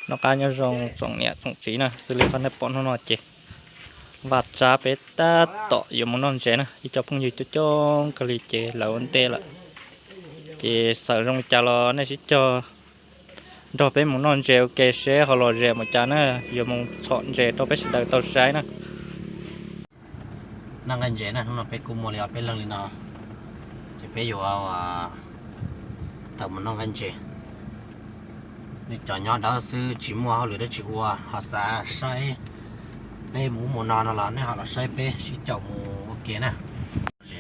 Noj qab nyob zoo tsoom niam tsoom txiv na, xws li qhov nej pom hnub no ces Vaj Tsab peb tab tom yuav mus noj ntses na, ib co phooj ywg coob coob kawg li ces lawv ua ntej lawm. Ces txawm zoo li cas los nej sib cog nrog peb mus noj ntses ua ke seb ho lom zem mus cas na, yuav mus txhom ntses rau peb sawv daws tau saib na. Noj nqaij ntses na, hnub no peb kuj muaj li ob peb leeg li no, ces peb yuav tawm mus noj nqaij ntses. Nej cov nyob dawb xwb tsis muaj hauj lwm dab tsi ua ho xav saib peb mus ub mus no no los nej ho los saib peb sib caum mus ua ke na.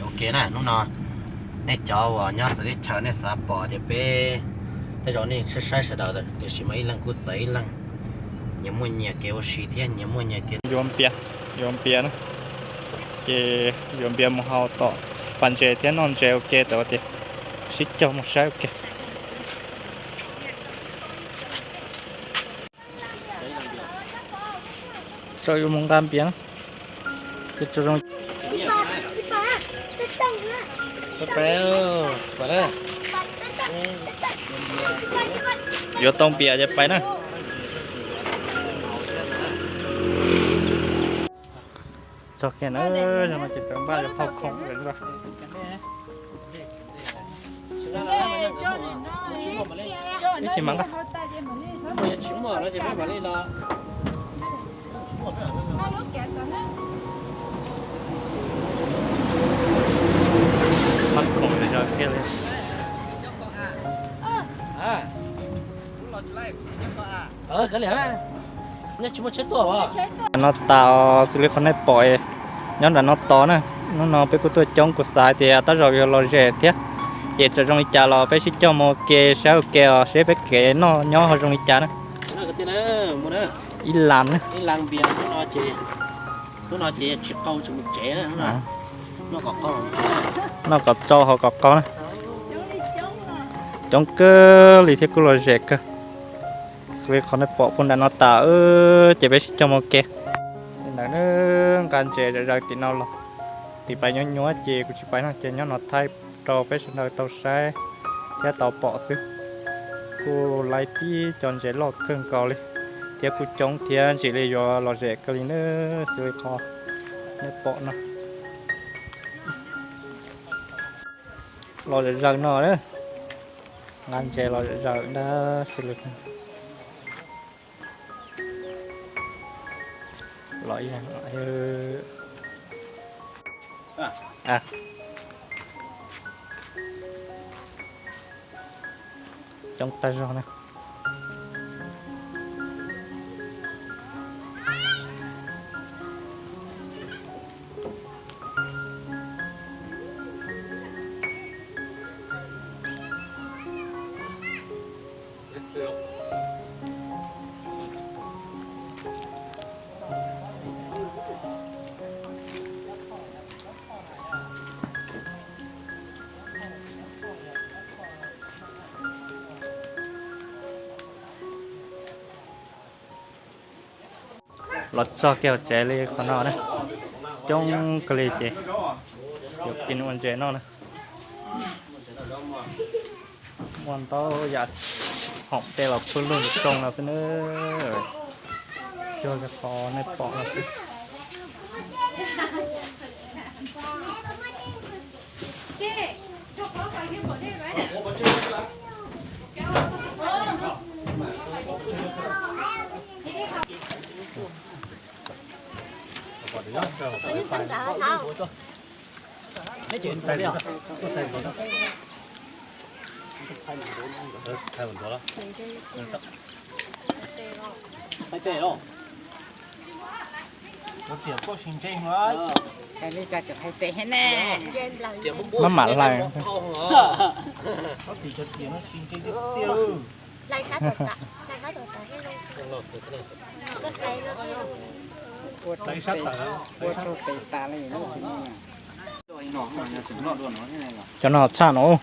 Ua ke na, hnub no nej cov uas nyob txawv teb chaws nej xav pom tias peb tej zaum nej saib saib sawv daws tiam sis mas ib leeg kuj txawv ib leeg, nyias muaj nyias kev ua si thiab nyias muaj nyias kev yuav npias, yuav npias na, ces yuav npias mus hau tom pas ntses thiab noj ntses ua ke tau tias sib cog mus saib ua ke. Tso yuav mus nqa npias na. Yuav tau npias ces pais na. Tso kiag na, no ces tseem npaj yuav thauj khoom lawm. Ib tsis mam nqa. Khoom zog kiag li. No tas xws li qhov nej pom, nyob nram no tos na. Hnub no peb kuj tuaj coob kuv xav tias tab zaum yuav lom zem thiab, ces txawm zoo li cas los peb sib cog mus ua ke saib ua ke os seb peb kev noj nyob ho zoo li cas na. Ib lam na. Noj kom tsau ho kom qaug na. Coob kawg li thiab kuj lom zem kawg. Xws li qhov nej pom puag nram no tas, ces peb sib cog mus ua ke. Li ntawd nqa ntses zom zaws tim no los, tim pais nyuab nyuab ces kuv tsis pais no ces nyob no thaij rau peb sawv daws tau saib thiab tau pom xwb. Kuj laib tib co ntses loj kawg nkaus li thiab kuj coob thiab ntsim li yuav lom zem kawg li na, xws li qhov nej pom no. Los zom zaws no, nqa ntses los zom zaws ntag xws li los coob tag zog na. Los txog kiag hauv tsev li qhov no na, coob kawg li ces yuav ua ntses noj na. Muaj ntau yam, haum tej los pw lug zoo no xwb na. Cuag li qhov nej pom no xwb. Maj mam hlais. Cov no tshaj no.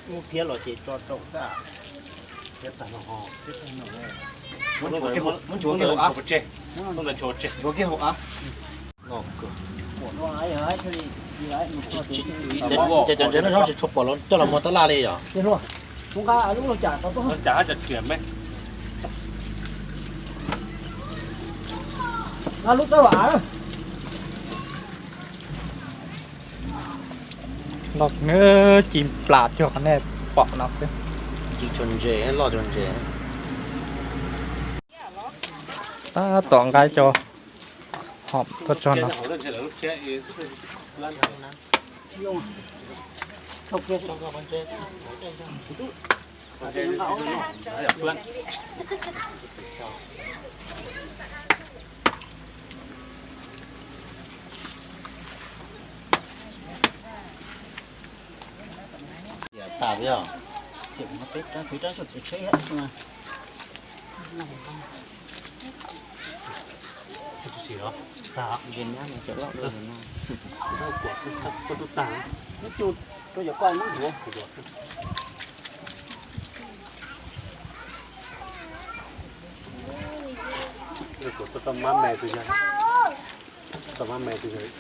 Muab phiab los ces tso rau xwb. Muab ntsuav kiag hauv av. Ntsuav kiag hauv av. Ces cov ntses no tsis tshua pom los coj los muag tab laj li yom. Los nws ci plam cuag qhov nej pom no xwb. Ci tsuag ntses, loj tsuag ntses. Tab tom nqa cov hom tuaj tso no. Tas yog, peb rab, peb rab tsheb mas. Tau mab me tus yog, tau mab me tus yog.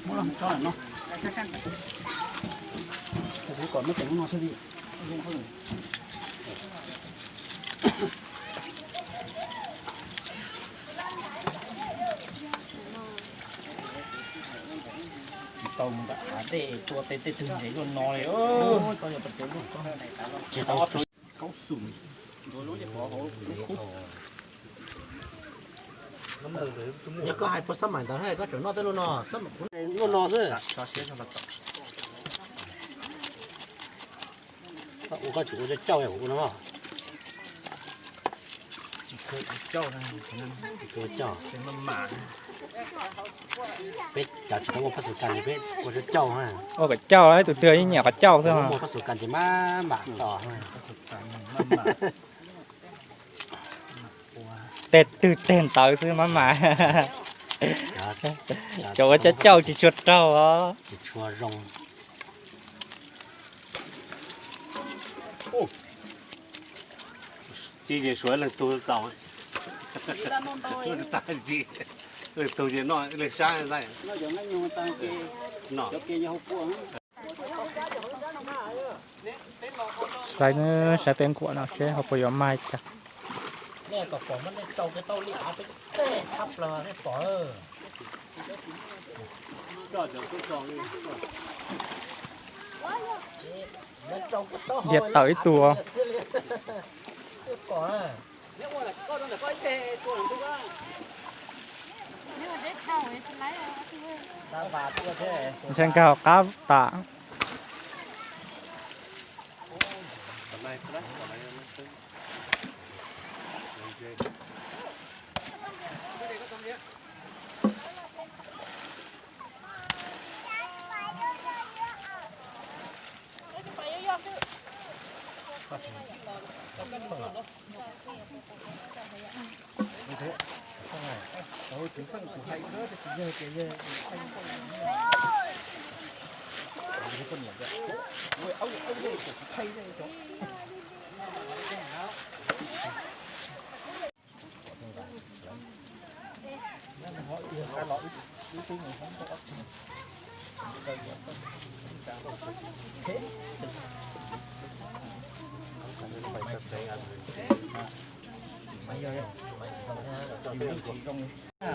Muab los tso no. Kom muab cov no xwb li. Tsis tau mus nram hav dej tua tej tej tug ntses luaj no li. Tsis tau. Yog koj hais puas xab maim ntawd koj tseem noj tej luaj no, xab maim kuv luaj no xwb. Ua koj tsis ua coj cauj ua no. Tsis ua cauj, peb cov tsis tau muaj phab xu kas peb ua coj cauj. Ua kom cauj, ib tug twg ib nyiam kom cauj xwb. Muaj phab xu kas ces maj mam tos. Tej twg tej ntawd xwb maj mam. Cov ua coj cauj tsis tshua raug os. Tsis tshua zoo. Ci ces suav leej tug tau. Leej tug ces noj leej sab ntag. Saib, saib peb nkuam no seb ho puas yuav mag cas. Nej kom pom muab nej tsau kiag tau li av peb teg tshab plaws nej pom. Diav tawm ib tug. Ntshai nkag hauv qab tas.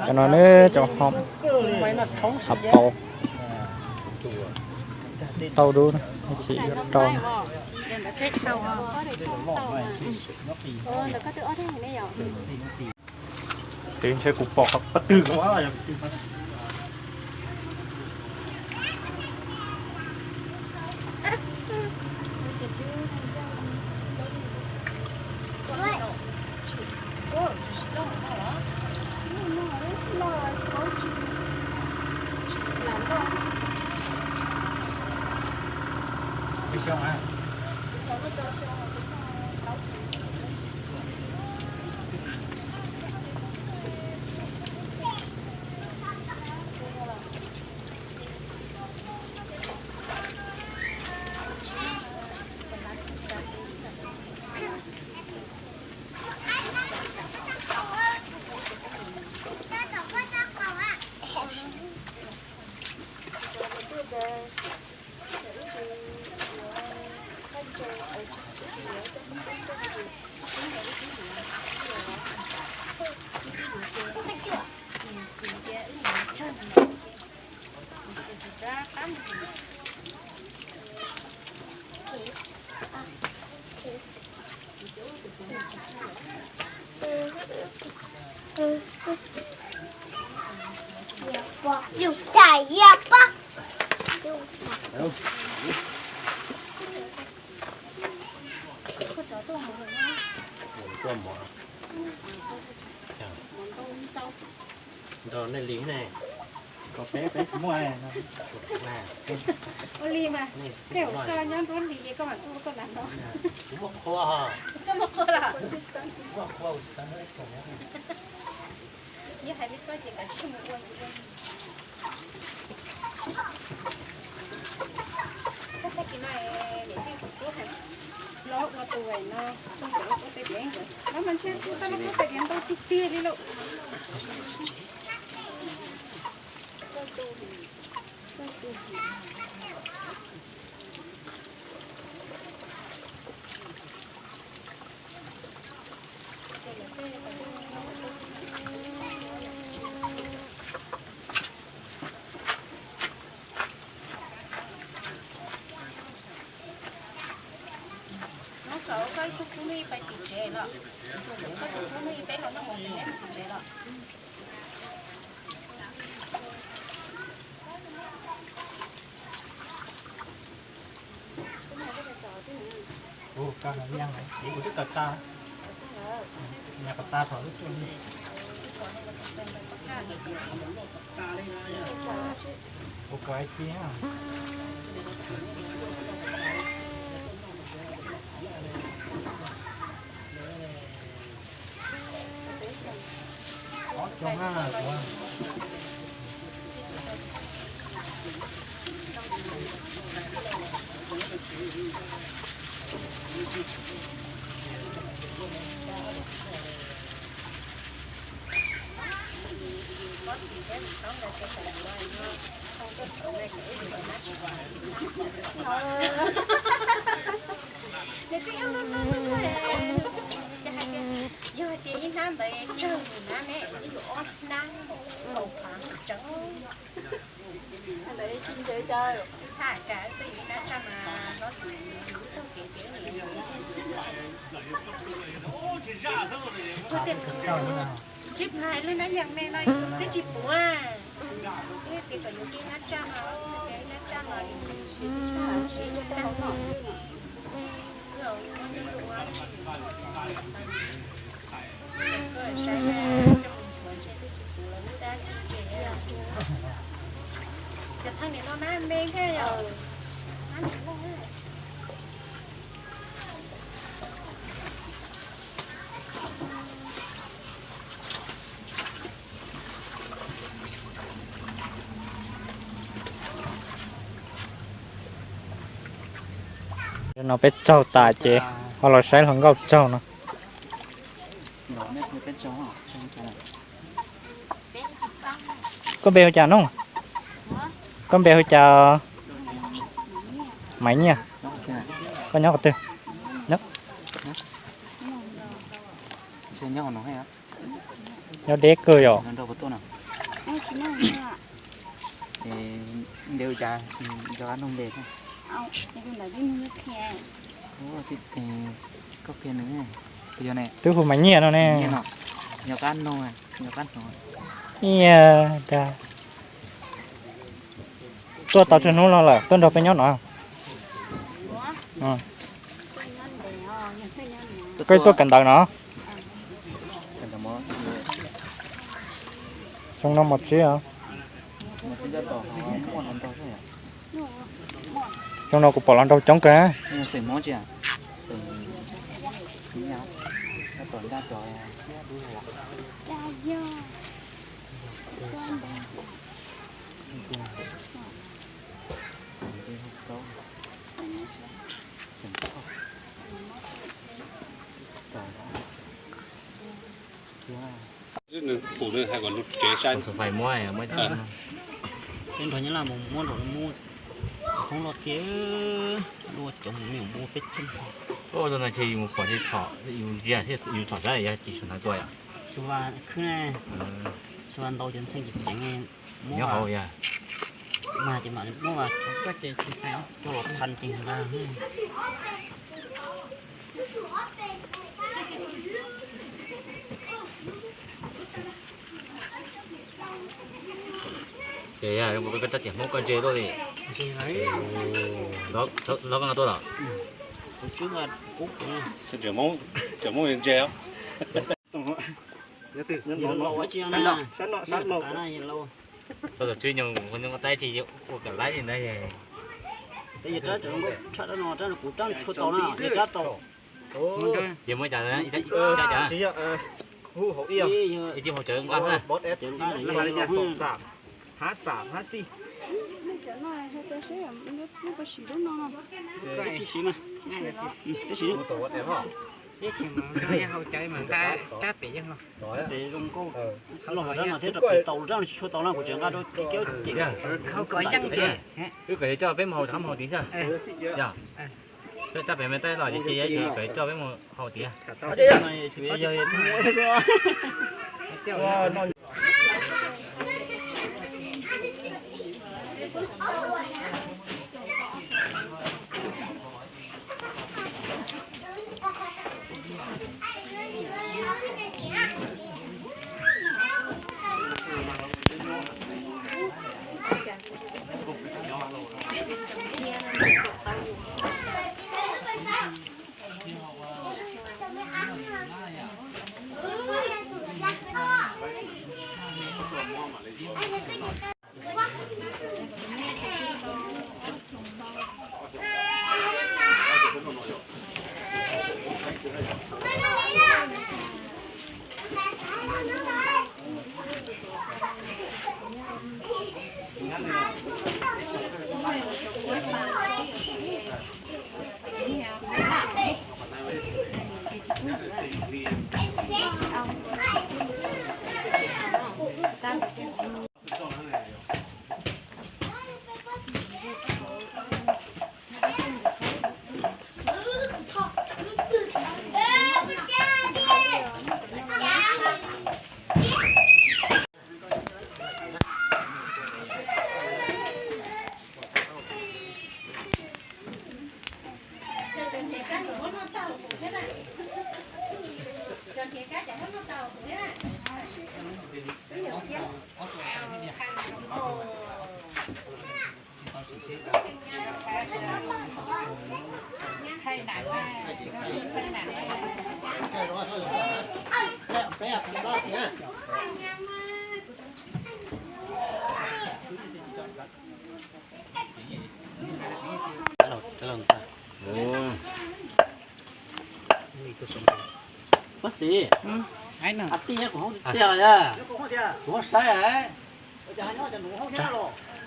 Cov no ne cov hom, hav paus, tau dub, tsis rau. Twb ntshe kuv pom qhov pab twg. Nrog nej li ne. Kom peb, peb tsis muaj. Ua li mas, tej zaum koj nyob nruab hlis ces koj mam tuaj koj lam no. Kuv muaj qhua. Koj muaj qhua los? Kuv muaj qhua, kuv tsis xav muaj ib tug. Yog hais li koj ces kav tsij mus ua. Koj tag kis no niam tij xub tub hais los ua tus no, tus ua ua tes diav nkawd, los mas ntshe tus tau los ua tes diav ntau tiag tiag li lauj. Nov xav koj ib tug khub hnub ib pais tim tsev los, koj tus khub hnub ib peb los noj mov tim neb mus tim tsev los. Ua twb tawm tag, nyas kom tag thaum lub cuaj li. Ua kuv ib txhis. Yog tias ib hnab ntawd tsawg nab ne, ib yam ob hnab kaum phav tseeb. Ntawd tsis ntev cas, tham cas twb yog ib hnab tsaj mas hlob xwb, yus lub tog kev ces ua tias tsis hais lub hnab yas me no twb tsis puav, twb tias kom yus cia ib hnab tsaj no, ib hnab tsaj no li, siv tsis tag. Cov thaj niam no nab me thiab yom. No peb tsaug tas ces ho los saib hluas nkauj tsaug no. Koj npe hu cas no? Koj npe hu cas? Maiv Nyiaj. Koj nyob qhov twg? Nyob deb kawg yom. Twb hu Maiv Nyiaj no ne. Ib yam, tuaj tau tsawg hnub no lawm, tuaj nrog peb nyob no? Koj tuaj kawm ntawv no? Xyoo no mos tsib os. Xyoo no kuv pom los nraug coob kawg. Tus xus fais muab, muab. Peb nrog nyab laj mus muab nraum no mus, hoob loj tiag, dua coob me nyuam npua peb txheej. Tus no ces yus mus pom ces txhom, yus ntsia thiab yus txhom sab yog tsis tshua hnov tuaj yom. Xus vas khwb ne, xus vas ntau cov ntxhee ceev ceev, muab nyob hauv yog. Mas ces mam muab vas coj los phanh ces nqa. Ces yog koj rab riam Hmoob koj ntse tuaj li. Lov koj nqa tuaj los? Tseem Hmoob ntse. Tau tus tswv nyoog nyoog taib tsis ua kam laib li ntawd. Ces muab cas, ib tib hauv cawv nqa na. Peb tsis siv mas, peb siv. Peb tsis mus rau hauv cawv mas nqa rab pem yeej los. Pem zoo nkauj, los rab no thiab rau pem tau rab no tsis tshua tau no kuv tseem nqa rau kiab cem. Hauv kom yeej ces. Wb kom coj peb mus hauv, hauv tid xwb. Yog peb rab pem me taib los ces ces yuav kom coj peb mus hauv tid.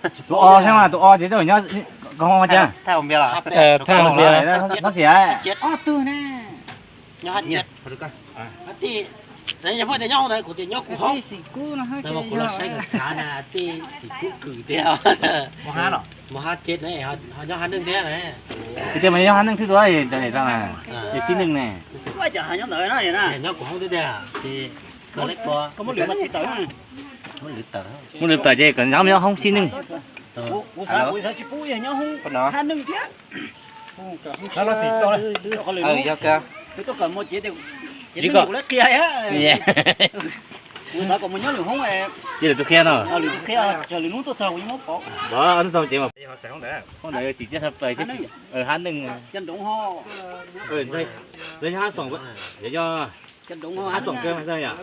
Tus o thiab mas, tus o ces nyob koog hauv tiag. Thaj hauv tiag, tab sis ob tug na. Nyob hauv tiag, nyob koog hauv, kuv tias nyob koog hauv. Xim kub kws tiag, mos hab ces ho nyob hab neeg thiab. Kuv tias mas nyob hab neeg thiab dua, ces xib neej ne. Cov hav nyob ntawd na, nyob koog hauv thiab tiag, ces koj muab lwm tawm ces kom nyob hoob xib neej. Kuv xav, kuv xav tsis pub yog nyob hoob hab neeg thiab. Kuv xav kom mus qhia, kuv xav kom mus nyob lwm hoob, cia lwm tus qhia no, lwm tus qhia, lwm hnub tuaj txog kuv yeej muab pov. Hoob ntawd tsis txawj hab neeg, cov nroov ho, ntxawg nyob hab xoom, yog hab xoom kawg yom.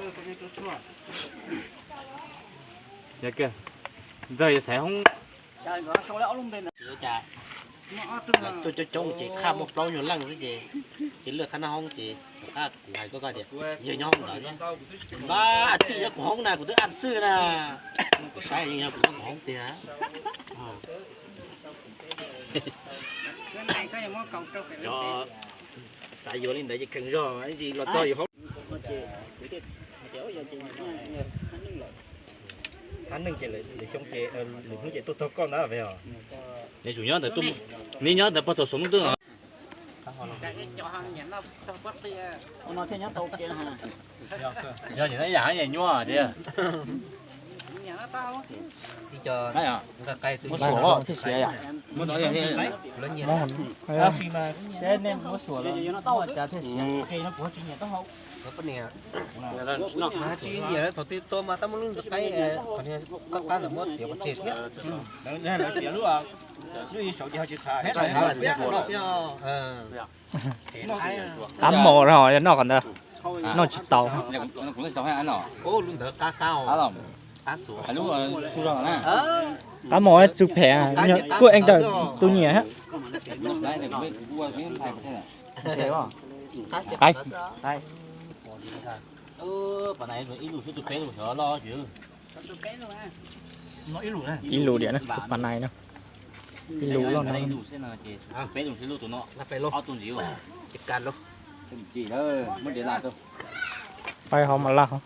Ntxawg yuav xaiv hoob. Coob coob coob ces qhaj muaj plaub nyuag leej xwb ces, ces lwj qhab nab hoob ces, qhab kuv hais koj tias yawg nyob hoob ntawd thiab. Npab tij nyob kuv hoob na, kuv twb ab xwb na. Kuv saib yog kuv nyob kuv hoob tiag. Xav yuav li ntawd ces kheev zog ib ntsis los txog yus hauv. Qhab neej ces lwm xyoo ces lwm hnub ces tuaj txog koj ntawd os. Nws tsum nyob ntawd, nws nyob ntawd puag thaum xub hnub twg os. Yog ces yam nyuaj tiag. Muab suam os. Thiaj siav yom. Nej muab suam los cas thiaj siav, qe no kuv tsis nyiam taub hau. Tsis nyiam thaum twg tua mas tab muab lub ntawd qaib, qab ntawd muab txiav pov tseg thiab. Lub ib saum ces ho tsis qab. Qab mos ho yog noj qhov ntawd, noj tsis tau. Lub ntawd qab qab, qab xua. Qab mos tsw phem, kuj eej tawm tus nyiam. Qab, ib lus xwb tus peb lus xyov loj. Ib lus diam na, tus pas nais na. Ib lus loj na. Peb lus xwb lub tus no, ob tug ntxiv. Pais hov mas laj hov.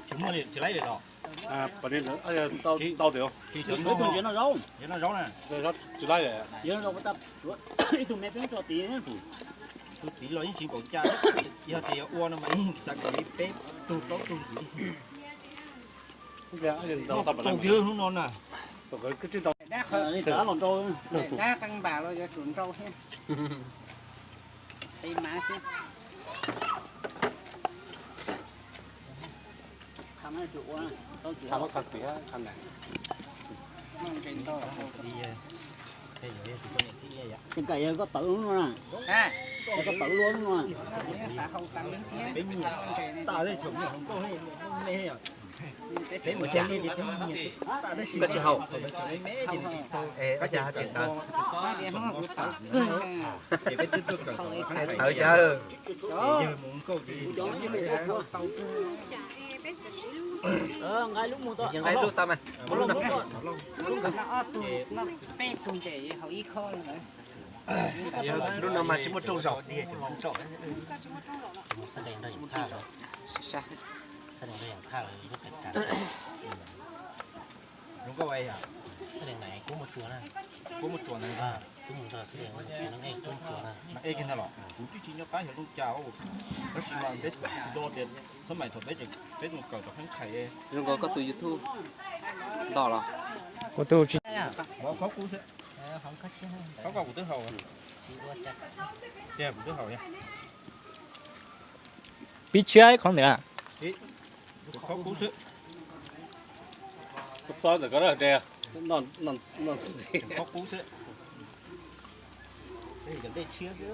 Tsis muaj li, tsis laib li los. Tsis laib li. Ib tug me peb tso tid, tus tid los yeej tsis npaum cas, yog tias yuav ua no mas yeej xav kom li peb tug plaub tug ntxiv. Hnub no na, dab qeej npam los yuav tsum nrau thiab. Qe mav xwb. Qha muab qha txiv, qha ntawd. Ces nkaus yog koj tawm lub no na, koj tawm lub no. Peb nyiam tas li thaum nyiam hluas nkauj me, peb mus cag li ces peb nyiam tas li. Koj tsis haus. Koj cas hais tias tawm? Ces peb twb tuaj kawm tawm yawg mus nkauj ces nqa lub tau mas. Ob tug, peb tug ntses haus ib khob li ntawd. Lub no mas tsis muaj rooj zaum. Sab dees nrog yam thaj, sab dees nrog yam thaj lub qe kas. Zoo nkauj yom. Sab dees na, kuj muaj tsua na. Kuj muaj tsua na. Kuj muaj tsua na. Kuj muaj tsua na. Kuv twb tsis nyob qab xyov zoo cas, tab sis mas peb do tias xab maim thaum peb, peb mus kawm tom Kheeb Khais. Zoo nkaus koj tus YouTube ntau los. Kuv tus tsis, qhov koj kuv twb haus, kuv twb haus. Pib tshiab qhov ntawd. Qhov kub xwb. Koj txob ntawm koj de, qhov kub xwb. Dej tshiab xwb.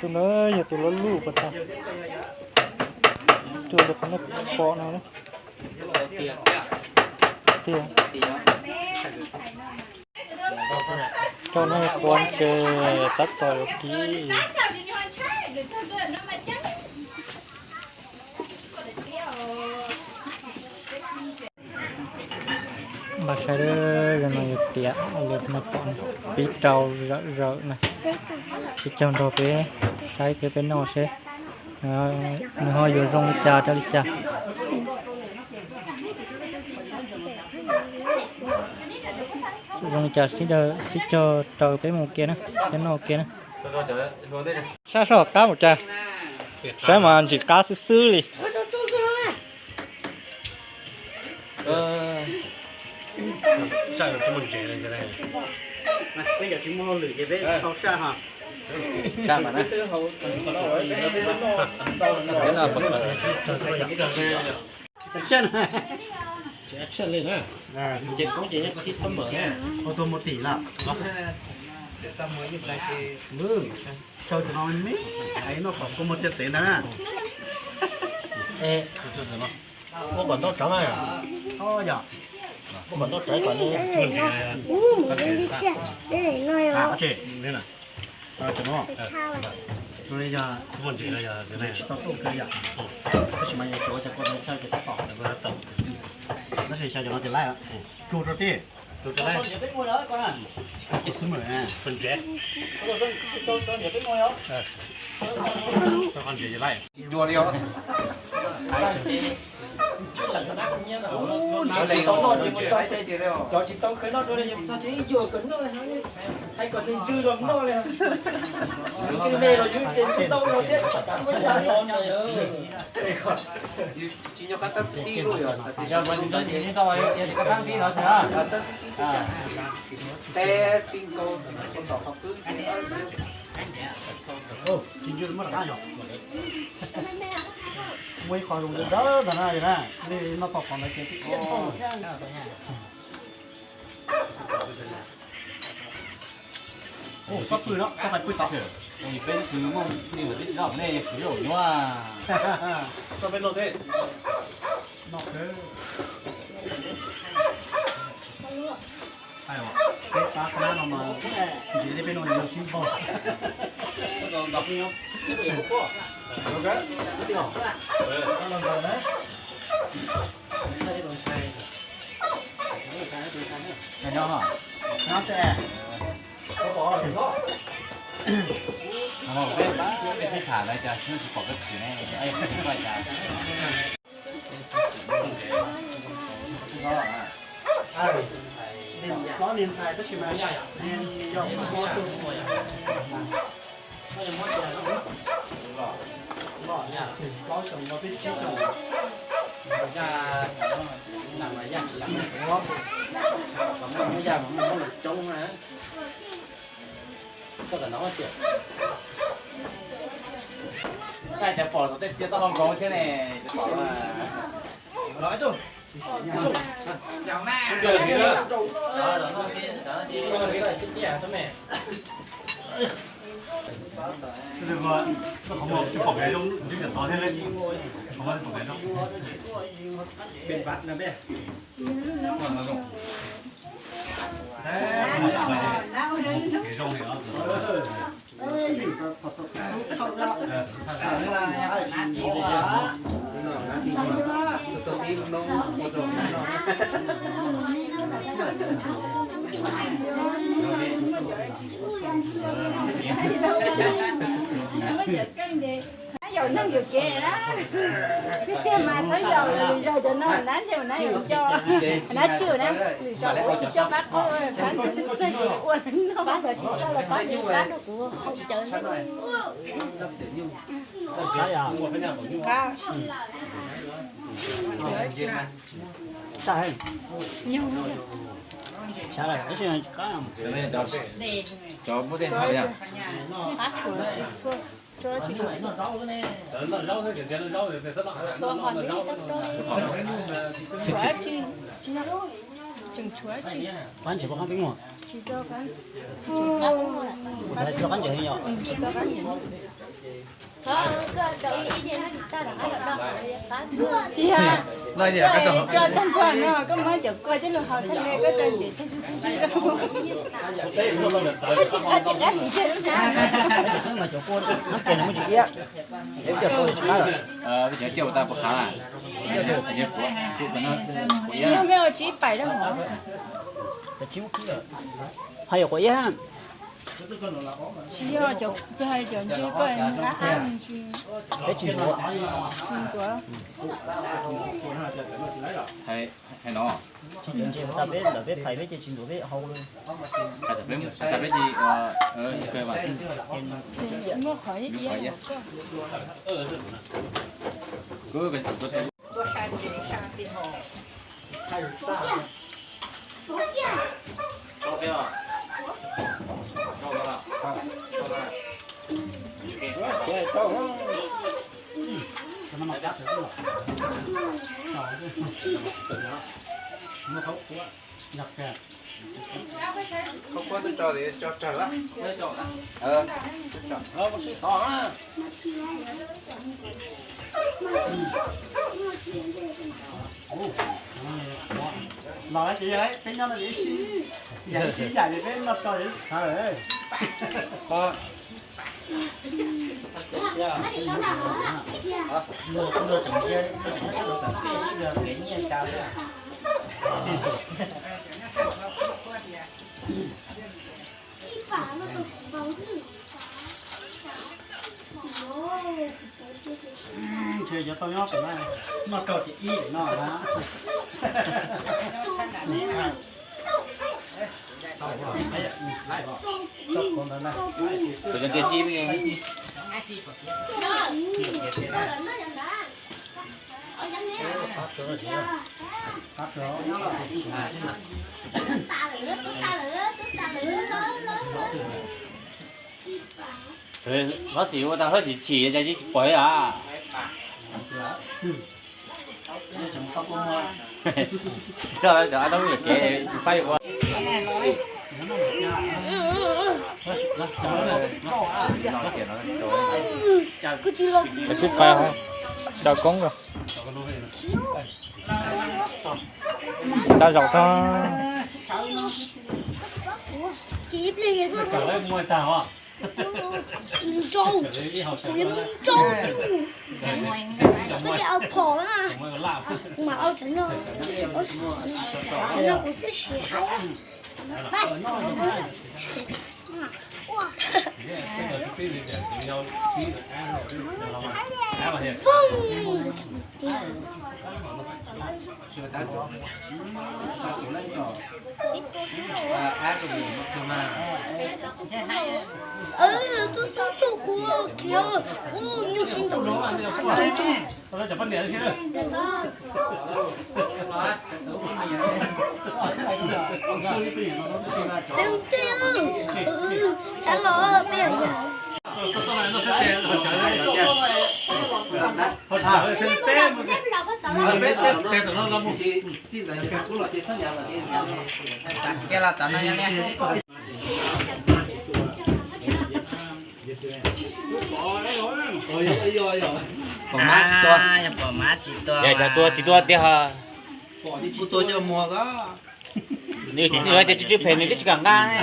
Tus ntawd yog tus loj luj pas tas. Tus ntawd qhov nej pom no tiag. Rau nej pom ntses tab tom yuav kib. Npaj saib, zaum no yog tiam li nej pom, pib rau zawm zawm na. Peb caug nrog peb saib thiab peb noj seb nws ho yuav zoo li cas rau li cas. Zoo li cas sib cog raws peb mus kiag na, peb noj kiag na. Sab soj qab mus cas, saib mas ntsim qab xwb xwb li. Saj tsis muaj ntsev li. Peb cov tsis muaj hauj lwm ces peb tau saj ho. Saj mas na. Saj na. Ces koob ces qhib xab mawm na. Ua tus mus tim lawm. Xyaw cov no me, noj kom kua muag thiaj txev ntag na. Muab kom ntau tsawv na. Yog, muab kom ntau tsawv kom nws tsis muaj ntsev. Tsis, no yog tsis tau tuaj kawg yom. Tab sis mas yog tsuav cov kua no thawj ces tab tom. Tab sis xyaw cov no ces laij, tug rau tij. Tug rau laij. Xwb mas. Cov tsis tau noj ces mus txog ces, cov tsis tau khawv noj dua li ces mus txog ces ib yuam kom noj li, hais kom nws ntsws los noj li. Ntsws me los yus ces ntsws tau los thiab. Tsis nyob qab tab xwb tib lub yog, tau yog tab xwb tib no xwb na. Teb tib nkaus tom qhov twb. Tsis ntsws muaj rov qab yog. Muaj ib qho zoo dawb ntawd na, nej noj tau qhov ntawd ces tib ntau thiab. Txhob pw no, txhob pw tod. Peb tsis muaj pw tib zaug nej kuv yuav nyuaj. Peb noj teb. Peb pab qab no mas ntsev thiab peb no yog sib npaug. Nyob xwb. Peb pab peb sib tham lawm cas tsis pom koj tshwm ne, koj cas. Txob niag ntxhais tab sis mas niag yog plaub xyoos no peb tsib xyoos. Koj tam no tias, koj cov pom tej tias tau hau nkaus thiab ne, cov pom. Yog neeg yuam kev na, tiag tiag mas txhob yog lwm zaus cov no na, ntshe mas na yuav nco, na cwm na, lwm zaus tsis coj pab qaub, pab txog ces ua no, pab tsis txawj los pab tsis pab rau kuv haus cawv. Cov muaj tej no yog qab ntses, qab ntses heev yom. Tsis yog, koj tso tag nrho no koj muab cov kua coj los haus tag ne, koj tso ntsev tag sib sib. Koj tsis qab tsis qab tsis ntsev lub na. Mas cov kua no ces nws muaj tsis iab, coj tsis qab lawm. Tsis yog me ua tsis pais rau hov. Cov tsis muaj kib lawm. Ho yuav quav iab. Tsis yog, cov, cov ntses koj qab qab ntsis. Peb tsis ntxuav. Tsis ntxuav. Hais no. Tsis ntxuav ntses, tas peb ntawm peb phais peb ces tsis ntxuav peb hau li. Hais tas peb, tas peb ces ua, ua kawg mas. Ces muaj qhov iab. Kuv Khau khuab twb tso, tso tsawg lawm. Los ces yog peb nyob no ces ib sij, yam ib sij yam ces peb noj tso ces txhav lawm. Ntshe yuav tau nyob pem no, noj rau ces ib no na. Kuv cov tiag tib. Lov xim ua tau hab tsis chim cas tsis pom li as. Tso cov ab taub kev faib ua. Sib pab cov koob. Tau zaum tag. Rau, kuv yuav mus rau, koj tias au phom na, kuv mam au cov no, cov no kuv twb siv haib. Lawv tuaj txog kuv kiag, nyuj sib ntaus. Peb ua ntej, xav los peb yog yam. Pom mab tsis tua. Yog cov tua tsis tua tiag ho. Kuv tua coj muag ko. Nws tias tsw tsw phem nws twb tsis kam nqa ne.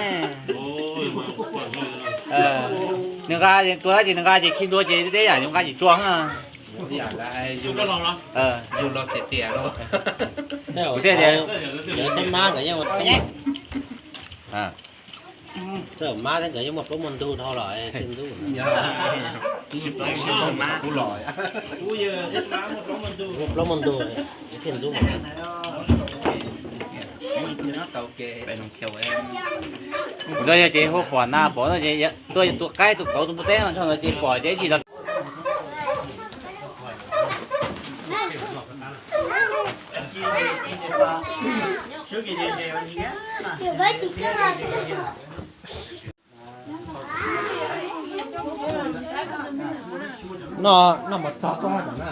Nws nqa tua ces nws nqa ces khi hlua ces tej yam nqa tsis tsuag. Yus los xim tias, kuv thiaj tias, mab nkawd yeej ua, mab thiab nkawd yeej muaj plaub muaj ntug dhau los thiaj ntxub. Muaj plaub muaj ntug thiaj ntxub mas. Kuv no yog ces hu pom na, pom no ces tuaj tua qaib tua qauv tus npua teb no tso ntawd ces pom ces ib tsis los. Noj, noj mov txog tuaj haj tseem na.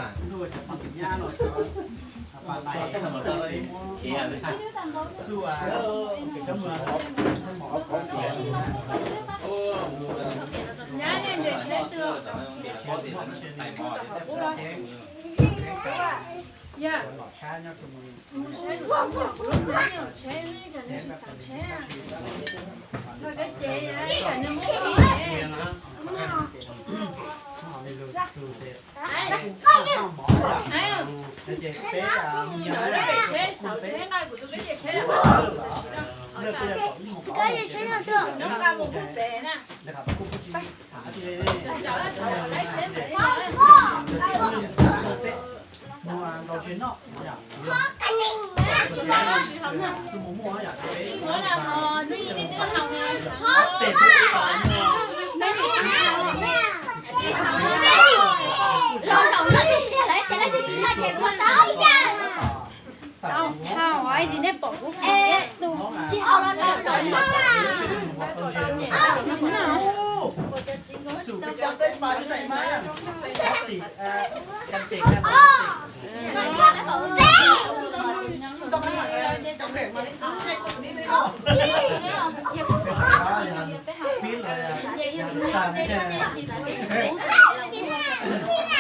Tsis nej pom kuv tsis haus los tau sawv mas. Xum peb cov peb pas ib xaim mas. Tim, a, tim, a, pib los, a, tag ne.